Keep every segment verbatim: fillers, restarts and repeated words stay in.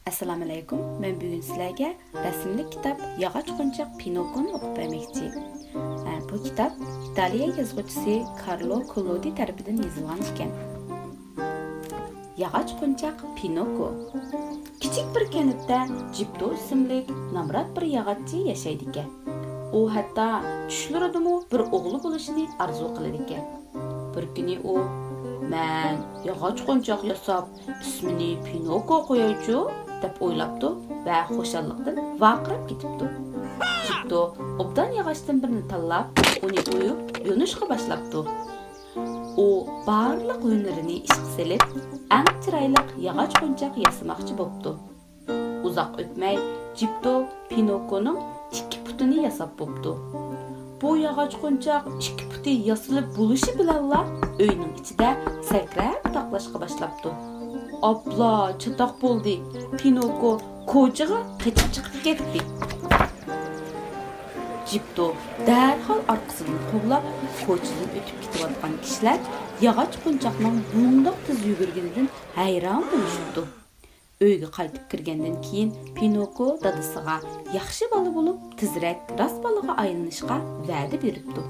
ئەسسالامۇئەلەيكۇم، مەن بۈگۈن سىلەرگە رەسىملىك كىتاب ياغاچ قونچاق پىنوكونى ئوقۇپ بەرمەكچى. ئە، بۇ كىتاب ئىتالىيە يازغۇچىسى كارلو كولودى تەرىپىدىن يېزىلغان ئىكەن. ياغاچ قونچاق پىنوكو. كىچىك بىر كەنتتە جىپتو ئىسىملىك نامرات بىر ياغاچچى ياشايدىكەن. ئۇ ھەتتا چۈشلىرىدىمۇ بىر ئوغلى بولۇشىنى ئارزۇ قىلىدىكەن. بىر كۈنى ئۇ، «مەن ياغاچ قونچاق ياساپ، ئىسمىنى پىنوكو قويايچۇ» دەپ ئويلاپتۇ ۋە خۇشاللىقتىن ۋارقىراپ كېتىپتۇ. جىپتو ئوبدان ياغاچتىن بىرنى تاللاپ، ئۇنى ئويۇپ يونۇشقا باشلاپتۇ. ئۇ بارلىق ھۈنىرىنى ئىشقا سېلىپ، ئەڭ چىرايلىق ياغاچ قونچاق ياسىماقچى بوپتۇ. ئۇزاق ئۆتمەي، جىپتو پىنوكونىڭ ئىككى پۇتىنى ياساپ بوپتۇ. بۇ ياغاچ قونچاق ئىككى پۇتى ياسىلىپ بولۇشى بىلەنلا ئۆينىڭ ئىچىدە سەكرەپ تاقلاشقا باشلاپتۇ. ئاپلا، چاتاق بولدى، پىنوكو كوچىغا قېچىپ چىقىپ كەتتى. جىپتو دەرھال ئارقىسىدىن قوغلاپ، كوچىدىن ئۆتۈپ كېتىۋاتقان كىشىلەر ياغاچ قونچاقنىڭ بۇنداق تېز يۈگۈرگىنىدىن ھەيران بولۇشۇپتۇ. ئۆيگە قايتىپ كىرگەندىن كېيىن، پىنوكو دادىسىغا ياخشى بالا بولۇپ، تېزرەك راست بالىغا ئايلىنىشقا ۋەدە بېرىپتۇ.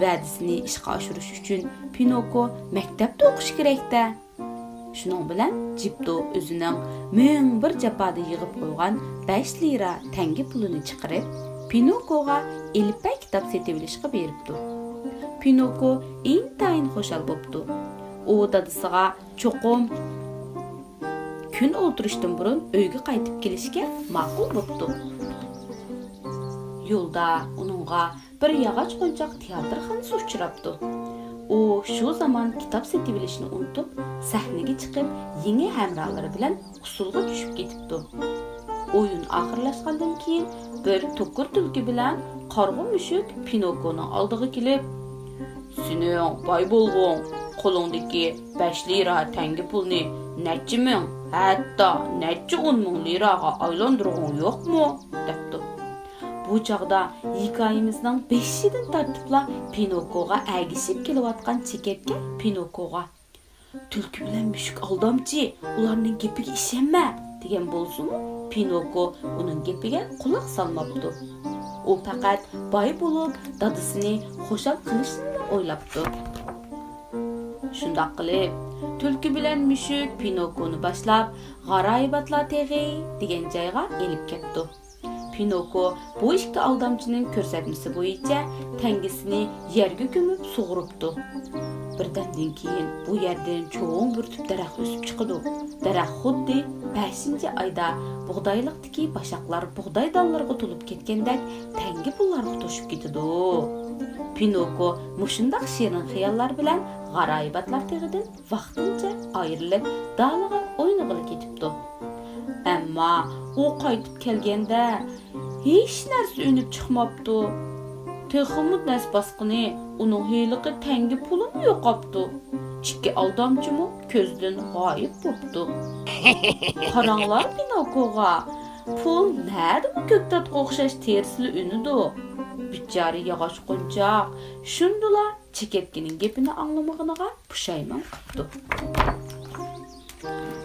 ۋەدىسىنى ئىشقا ئاشۇرۇش ئۈچۈن پىنوكو مەكتەپتە ئوقۇشى كېرەك-دە. شۇنىڭ بىلەن جىپتو ئۆزىنىڭ مىڭ بىر جاپادا يىغىپ قويغان بەش لىرا تەڭگە پۇلىنى چىقىرىپ، پىنوكوغا ئېلىپبە كىتاب سېتىۋېلىشقا بېرىپتۇ. پىنوكو ئىنتايىن خۇشال بوپتۇ. ئۇ دادىسىغا چوقۇم كۈن ئولتۇرۇشتىن بۇرۇن ئۆيگە قايتىپ كېلىشكە ماقۇل بوپتۇ. يولدا ئۇنىڭغا بىر ياغاچ قونچاق تىياتىرخانىسى ئۇچراپتۇ. ئۇ شۇ زامان كىتاب سېتىۋېلىشنى ئۇنتۇپ، سەھنىگە چىقىپ، يېڭى ھەمراھلىرى بىلەن ئۇسسۇلغا چۈشۈپ كېتىپتۇ. ئويۇن ئاخىرلاشقاندىن كېيىن، بىر توكۇر تۈلكە بىلەن قارىغۇ مۈشۈك پىنوكونىڭ ئالدىغا كېلىپ، «سېنىڭ باي بولغۇڭ، قولۇڭدىكى بەش لىرا تەڭگە پۇلنى نەچچە مىڭ، ھەتتا نەچچە ئون مىڭ لىراغا ئايلاندۇرغۇڭ يوقمۇ؟» دەپتۇ. بۇ چاغدا ھېكايىمىزنىڭ بېشىدىن تارتىپلا پىنوكوغا ئەگىشىپ كېلىۋاتقان چېكەتكە پىنوكوغا، «تۈلكە بىلەن مۈشۈك ئالدامچى، ئۇلارنىڭ گېپىگە ئىشەنمە» دېگەن بولسىمۇ، پىنوكو ئۇنىڭ گېپىگە قۇلاق سالماپتۇ. ئۇ پەقەت باي بولۇپ، دادىسىنى خۇشال قىلىشنىلا ئويلاپتۇ. شۇنداق قىلىپ، تۈلكە بىلەن مۈشۈك پىنوكونى باشلاپ، «غارايىباتلار تېغى» دېگەن جايغا ئېلىپ كەپتۇ. پىنوكو بۇ ئىككى ئالدامچىنىڭ كۆرسەتمىسى بويىچە تەڭگىسىنى يەرگە كۆمۈپ سۇغۇرۇپتۇ. بىردەمدىن كېيىن بۇ يەردىن چوڭ بىر تۈپ دەرەخ ئۆسۈپ چىقىدۇ. دەرەخ خۇددى بەشىنچى ئايدا بۇغدايلىقتىكى باشاقلار بۇغداي دانلىرىغا تولۇپ كەتكەندەك تەڭگە پۇللارغا توشۇپ كېتىدۇ. پىنوكو مۇشۇنداق شېرىن خىياللار بىلەن غارايىباتلار تېغىدىن ۋاقتىنچە ئايرىلىپ، دالىغا ئوينىغىلى كېتىپتۇ. ئەمما ئۇ قايتىپ كەلگەندە، ھېچ نەرسە ئۈنۈپ چىقماپتۇ. تېخىمۇ نەس باسقىنى، ئۇنىڭ ھېلىقى تەڭگە پۇلىمۇ يوقاپتۇ. ئىككى ئالدامچىمۇ كۆزدىن غايىب بوپتۇ. قاراڭلار پىنوكوغا، پۇل نەدىمۇ كۆكتاتقا ئوخشاش تېرىسىلا ئۈنىدۇ. بىچارە ياغاچ قونچاق شۇندىلا چېكەتكىنىڭ گېپىنى ئاڭلىمىغىنىغا پۇشايمان قىپتۇ.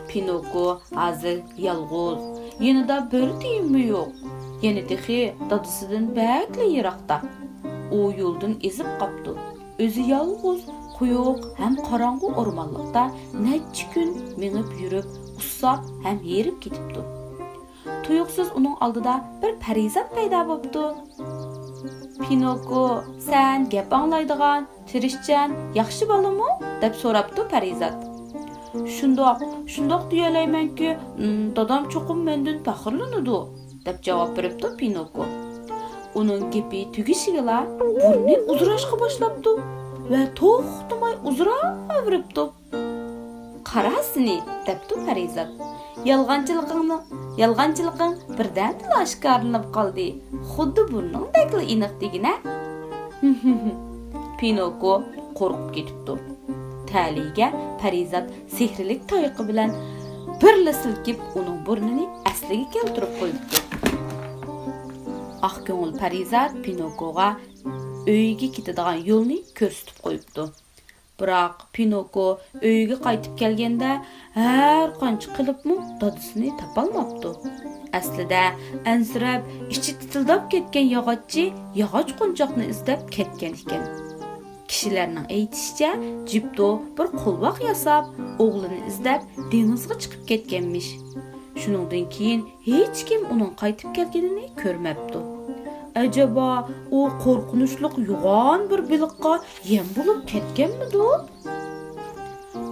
پىنوكو ھازىر يالغۇز، يېنىدا بىر تىيىنمۇ يوق، يەنە تېخى دادىسىدىن بەكلا يىراقتا. ئۇ يولدىن ئېزىپ قاپتۇ. ئۆزى يالغۇز، قويۇق ھەم قاراڭغۇ ئورمانلىقتا نەچچە كۈن مېڭىپ يۈرۈپ، ئۇسساپ ھەم ھېرىپ كېتىپتۇ. تۇيۇقسىز ئۇنىڭ ئالدىدا بىر پەرىزات پەيدا بوپتۇ. «پىنوكو، سەن گەپ ئاڭلايدىغان، تىرىشچان، ياخشى بالىمۇ؟» دەپ سوراپتۇ پەرىزات. «شۇنداق، شۇنداق دېيەلەيمەنكى، ئىم، دادام چوقۇم مەندىن پەخىرلىنىدۇ» دەپ جاۋاب بېرىپتۇ پىنوكو. ئۇنىڭ گېپى تۈگىشىگىلا بۇرنى ئۇزىراشقا باشلاپتۇ ۋە توختىماي ئۇزىراۋېرىپتۇ. «قارا سېنى» دەپتۇ پەرىزات. «يالغانچىلىقىڭنى، يالغانچىلىقىڭ بىردەمدىلا ئاشكارىلىنىپ قالدى. خۇددى بۇرنۇڭدەكلا ئېنىق دېگىنە.» پىنوكو قورقۇپ كېتىپتۇ. تەلىيىگە پەرىزات سېھرىلىك تايىقى بىلەن بىرلا سىلكىپ، ئۇنىڭ بۇرنىنى ئەسلىگە كەلتۈرۈپ قويۇپتۇ. ئاق كۆڭۈل پەرىزات پىنوكوغا ئۆيىگە كېتىدىغان يولنى كۆرسىتىپ قويۇپتۇ. بىراق پىنوكو ئۆيىگە قايتىپ كەلگەندە، ھەر قانچە قىلىپمۇ دادىسىنى تاپالماپتۇ. ئەسلىدە ئەنسىرەپ، ئىچى تىتىلداپ كەتكەن ياغاچچى ياغاچ قونچاقنى ئىزدەپ كەتكەن ئىكەن. كىشىلەرنىڭ ئېيتىشىچە، جىپتو بىر قولۋاق ياساپ، ئوغلىنى ئىزدەپ دېڭىزغا چىقىپ كەتكەنمىش. شۇنىڭدىن كېيىن ھېچكىم ئۇنىڭ قايتىپ كەلگىنىنى كۆرمەپتۇ. ئەجەبا، ئۇ قورقۇنچلۇق يوغان بىر بېلىققا يەم بولۇپ كەتكەنمىدۇ؟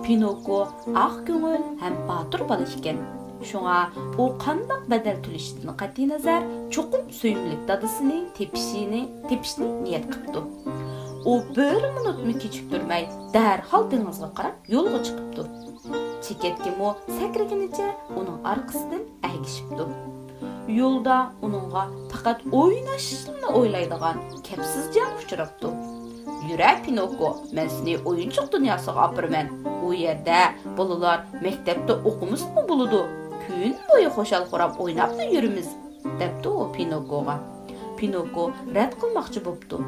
پىنوكو ئاق كۆڭۈل ھەم باتۇر بالا ئىكەن. شۇڭا ئۇ قانداق بەدەل تۆلىشىدىن قەتئىينەزەر، چوقۇم سۆيۈملۈك دادىسىنى تېپىشىنى، تېپىشنى نىيەت قىپتۇ. ئۇ بىر مىنۇتمۇ كېچىكتۈرمەي، دەرھال دېڭىزغا قاراپ يولغا چىقىپتۇ. چېكەتكىمۇ سەكرىگىنىچە ئۇنىڭ ئارقىسىدىن ئەگىشىپتۇ. يولدا ئۇنىڭغا پەقەت ئويناشنىلا ئويلايدىغان كەپسىز جان ئۇچراپتۇ. «يۈرە، پىنوكو، مەن سېنى ئويۇنچۇق دۇنياسىغا ئاپىرىمەن. ئۇ يەردە بالىلار مەكتەپتە ئوقۇمىسىمۇ بولىدۇ. كۈن بويى خۇشال-خۇرام ئويناپلا يۈرىمىز»، دەپتۇ ئۇ پىنوكوغا. پىنوكو رەت قىلماقچى بوپتۇ.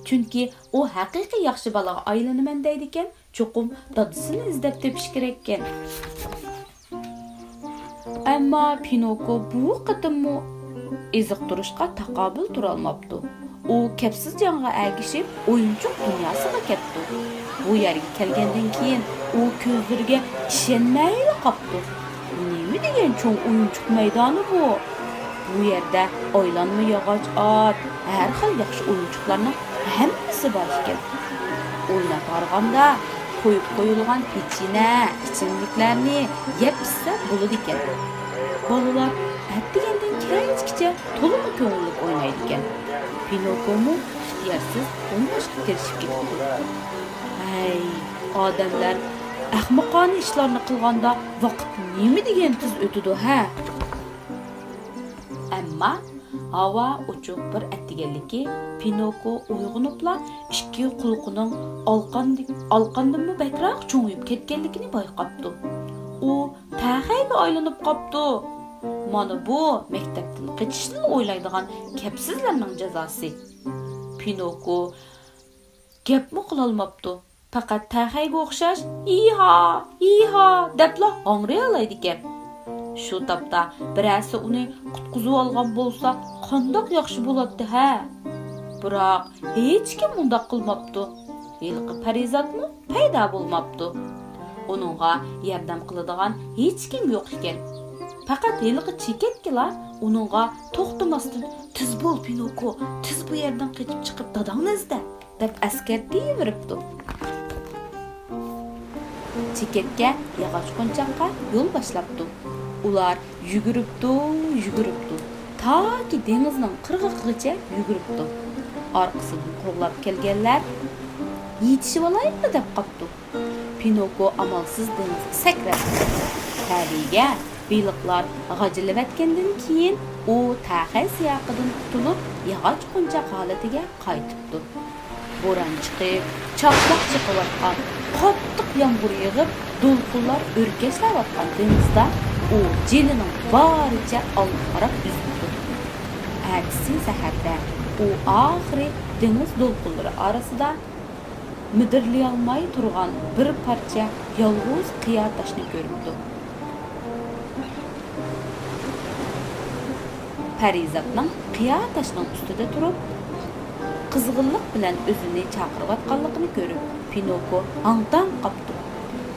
چۈنكى ئۇ ھەقىقىي ياخشى بالىغا ئايلىنىمەن دەيدىكەن، چوقۇم دادىسىنى ئىزدەپ تېپىش كېرەككەن. ئەمما پىنوكو بۇ قېتىممۇ ئېزىقتۇرۇشقا تاقابىل تۇرالماپتۇ. ئۇ كەپسىز جانغا ئەگىشىپ، ئويۇنچۇق دۇنياسىغا كەپتۇ. بۇ يەرگە كەلگەندىن كېيىن ئۇ كۆزلىرىگە ئىشەنمەيلا قاپتۇ. نېمە دېگەن چوڭ ئويۇنچۇق مەيدانى بۇ! بۇ يەردە ئايلانما ياغاچ ئات، ھەر خىل ياخشى ئويۇنچۇقلارنىڭ ھەممىسى بار ئىكەن. ئويناپ ھارغاندا قويۇپ قويۇلغان پېچىنە، ئىچىملىكلەرنى يەپ ئىچسە بولىدىكەن. بالىلار ئەتىگەندىن كەچكىچە تولىمۇ كۆڭۈللۈك ئوينايدىكەن. پىنوكومۇ ئىختىيارسىز ئويناشقا كىرىشىپ كېتىپتۇ. ھەي، ئادەملەر ئەخمىقانە ئىشلارنى قىلغاندا ۋاقىت نېمە دېگەن تېز ئۆتىدۇ ھە! ئەمما ھاۋا ئوچۇق بىر ئەتىگەنلىكى پىنوكو ئويغىنىپلا ئىككى قۇلىقىنىڭ ئالقاندىك-، ئالقاندىنمۇ بەكرەك چوڭىيىپ كەتكەنلىكىنى بايقاپتۇ. ئۇ تەخەيگە ئايلىنىپ قاپتۇ. مانا بۇ مەكتەپتىن قېچىشنىلا ئويلايدىغان كەپسىزلەرنىڭ جازاسى. پىنوكو گەپمۇ قىلالماپتۇ. پەقەت تەخەيگە ئوخشاش «ھىھا، ھىھا» دەپلا ھاڭرىيالايدىكەن. شۇ تاپتا بىرەرسى ئۇنى قۇتقۇزۇۋالغان بولسا قانداق ياخشى بولاتتى ھە! بىراق ھېچكىم ئۇنداق قىلماپتۇ. ھېلىقى پەرىزاتمۇ پەيدا بولماپتۇ. ئۇنىڭغا ياردەم قىلىدىغان ھېچكىم يوق ئىكەن. پەقەت ھېلىقى چېكەتكىلا ئۇنىڭغا توختىماستىن «تېز بول، پىنوكو، تېز بۇ يەردىن قېچىپ چىقىپ داداڭنى ئىزدە» دەپ ئەسكەرتىۋېرىپتۇ. چېكەتكە ياغاچ قونچاققا يول باشلاپتۇ. ئۇلار يۈگۈرۈپتۇ، يۈگۈرۈپتۇ، تاكى دېڭىزنىڭ قىرغىقىغىچە يۈگۈرۈپتۇ. ئارقىسىدىن قوغلاپ كەلگەنلەر «يېتىشىۋالايلى» دەپ قاپتۇ. پىنوكو ئامالسىز دېڭىزغا سەكرەپتۇ. تەلىيىگە بېلىقلار غاجىلىۋەتكەندىن كېيىن، ئۇ تەخەي سىياقىدىن قۇتۇلۇپ، ياغاچ قونچاق ھالىتىگە قايتىپتۇ. بوران چىقىپ، چاقماق چېقىۋاتقان، قاتتىق يامغۇر يېغىپ، دولقۇنلار ئۆركەشلەۋاتقان دېڭىزدا ئۇ جېنىنىڭ بارىچە ئالغا قاراپ ئۈزۈپتۇ. ئەتىسى سەھەردە ئۇ ئاخىرى دېڭىز دولقۇنلىرى ئارىسىدا مىدىرلىيالماي تۇرغان بىر پارچە يالغۇز قىيا تاشنى كۆرۈپتۇ. پەرىزاتنىڭ قىيا تاشنىڭ ئۈستىدە تۇرۇپ، قىزغىنلىق بىلەن ئۆزىنى چاقىرىۋاتقانلىقىنى كۆرۈپ، پىنوكو ھاڭ-تاڭ قاپتۇ.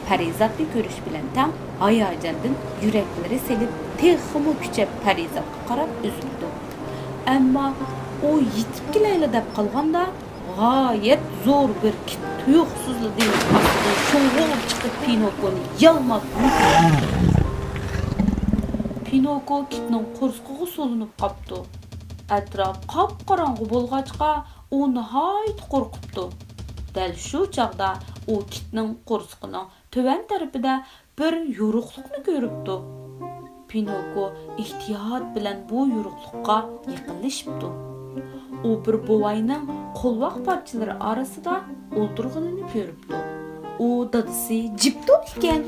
پەرىزاتنى كۆرۈش بىلەن تەڭ ھاياجاندىن يۈرەكلىرى سېلىپ، تېخىمۇ كۈچەپ پەرىزاتقا قاراپ ئۈزۈپتۇ. ئەمما ئۇ يېتىپ كېلەيلا دەپ قالغاندا، غايەت زور بىر كىت تۇيۇقسىزلا دېڭىز ئاستىدىن شۇڭغۇپ چىقىپ، پىنوكونى يالماپ يۈرۈپ، پىنوكو كىتنىڭ قورسىقىغا سولىنىپ قاپتۇ. ئەتراپ قاپقاراڭغۇ بولغاچقا، ئۇ ناھايىتى قورقۇپتۇ. دەل شۇ چاغدا ئۇ كىتنىڭ قورسىقىنىڭ تۆۋەن تەرىپىدە بىر يورۇقلۇقنى كۆرۈپتۇ. پىنوكو ئېھتىيات بىلەن بۇ يورۇقلۇققا يېقىنلىشىپتۇ. ئۇ بىر بوۋاينىڭ قولۋاق پارچىلىرى ئارىسىدا ئولتۇرغىنىنى كۆرۈپتۇ. ئۇ دادىسى جىپتو ئىكەن.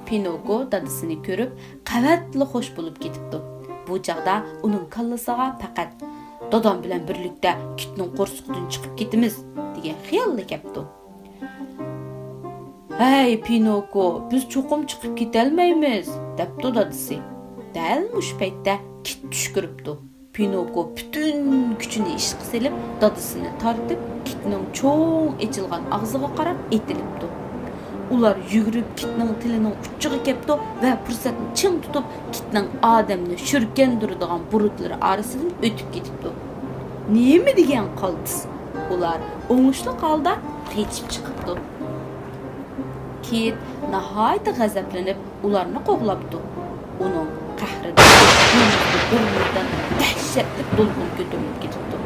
پىنوكو دادىسىنى كۆرۈپ، قەۋەتلا خوش بولۇپ كېتىپتۇ. بۇ چاغدا ئۇنىڭ كاللىسىغا پەقەت «دادام بىلەن بىرلىكتە كىتنىڭ قورسىقىدىن چىقىپ كېتىمىز» دېگەن خىياللا كەپتۇ. «ھەي، پىنوكو، بىز چوقۇم چىقىپ كېتەلمەيمىز» دەپتۇ دادىسى. دەل مۇشۇ پەيتتە كىت چۈش كۆرۈپتۇ. پىنوكو پۈتۈن كۈچىنى ئىشقا سېلىپ، دادىسىنى تارتىپ، كىتنىڭ چوڭ ئېچىلغان ئاغزىغا قاراپ ئېتىلىپتۇ. ئۇلار يۈگۈرۈپ كىتنىڭ تىلىنىڭ ئۇچىغا كەپتۇ ۋە پۇرسەتنى چىڭ تۇتۇپ، كىتنىڭ ئادەمنى شۈركەندۈرىدىغان بۇرۇتلىرى ئارىسىدىن ئۆتۈپ كېتىپتۇ. نېمە دېگەن قالتىس! ئۇلار ئوڭۇشلۇق ھالدا قېچىپ چىقىپتۇ. كىت ناھايىتى غەزەپلىنىپ، ئۇلارنى قوغلاپتۇ. ئۇنىڭ قەھرىدىن دېڭىزدا بىر مەيدان دەھشەتلىك دولقۇن كۆتۈرۈلۈپ كېتىپتۇ.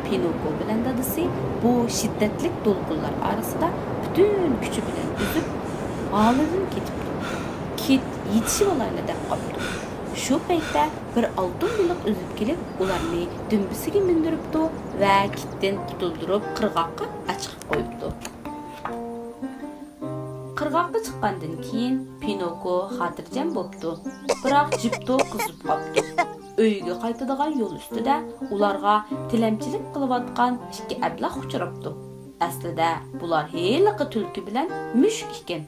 پىنوكو بىلەن دادىسى بۇ شىددەتلىك دولقۇنلار ئارىسىدا پۈتۈن كۈچى بىلەن ئۈزۈپ، ھالىدىن كېتىپتۇ. كىت يېتىشىۋالايلا دەپ قاپتۇ. شۇ پەيتتە بىر ئالتۇن بېلىق ئۈزۈپ كېلىپ، ئۇلارنى دۈمبىسىگە مىندۈرۈپتۇ ۋە كىتتىن قۇتۇلدۇرۇپ، قىرغاققا ئاچىقىپ قويۇپتۇ. قىرغاققا چىققاندىن كېيىن، پىنوكو خاتىرجەم بوپتۇ، بىراق جىپتو قىزىپ قاپتۇ. ئۆيىگە قايتىدىغان يول ئۈستىدە ئۇلارغا تىلەمچىلىك قىلىۋاتقان ئىككى ئەبلەخ ئۇچراپتۇ. ئەسلىدە بۇلار ھېلىقى تۈلكە بىلەن مۈشۈك ئىكەن.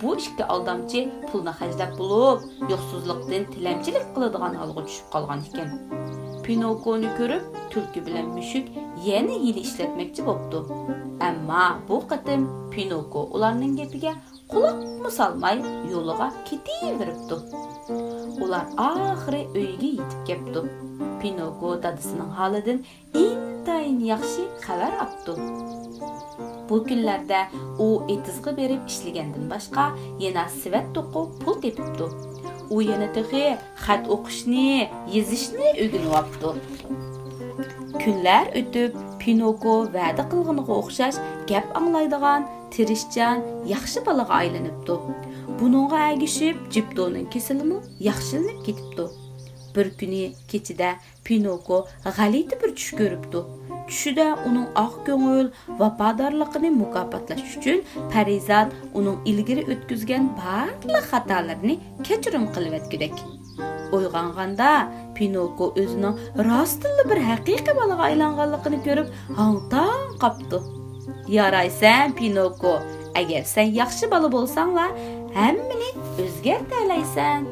بۇ ئىككى ئالدامچى پۇلنى خەجلەپ بولۇپ، يوقسۇزلۇقتىن تىلەمچىلىك قىلىدىغان ھالغا چۈشۈپ قالغان ئىكەن. پىنوكونى كۆرۈپ، تۈلكە بىلەن مۈشۈك يەنە ھىيلە ئىشلەتمەكچى بوپتۇ. ئەمما بۇ قېتىم پىنوكو ئۇلارنىڭ گېپىگە قۇلاقمۇ سالماي يولىغا كېتىۋېرىپتۇ. ئۇلار ئاخىرى ئۆيىگە يېتىپ كەپتۇ. پىنوكو دادىسىنىڭ ھالىدىن ئىنتايىن ياخشى خەۋەر ئاپتۇ. بۇ كۈنلەردە ئۇ ئېتىزغا بېرىپ ئىشلىگەندىن باشقا يەنە سېۋەت توقۇپ پۇل تېپىپتۇ. ئۇ يەنە تېخى خەت ئوقۇشنى، يېزىشنى ئۆگىنىۋاپتۇ. كۈنلەر ئۆتۈپ، پىنوكو ۋەدە قىلغىنىغا ئوخشاش گەپ ئاڭلايدىغان، تىرىشچان، ياخشى بالىغا ئايلىنىپتۇ. بۇنىڭغا ئەگىشىپ، جىپتونىڭ كېسىلىمۇ ياخشىلىنىپ كېتىپتۇ. بىر كۈنى كېچىدە پىنوكو غەلىتە بىر چۈش كۆرۈپتۇ. چۈشىدە ئۇنىڭ ئاق كۆڭۈل، ۋاپادارلىقىنى مۇكاپاتلاش ئۈچۈن پەرىزات ئۇنىڭ ئىلگىرى ئۆتكۈزگەن بارلىق خاتالىرىنى كەچۈرۈم قىلىۋەتكۈدەك. ئويغانغاندا پىنوكو ئۆزىنىڭ راستتىنلا بىر ھەقىقىي بالىغا ئايلانغانلىقىنى كۆرۈپ ھاڭ-تاڭ قاپتۇ. يارايسەن، پىنوكو، ئەگەر سەن ياخشى بالا بولساڭلا، ھەممىنى ئۆزگەرتەلەيسەن.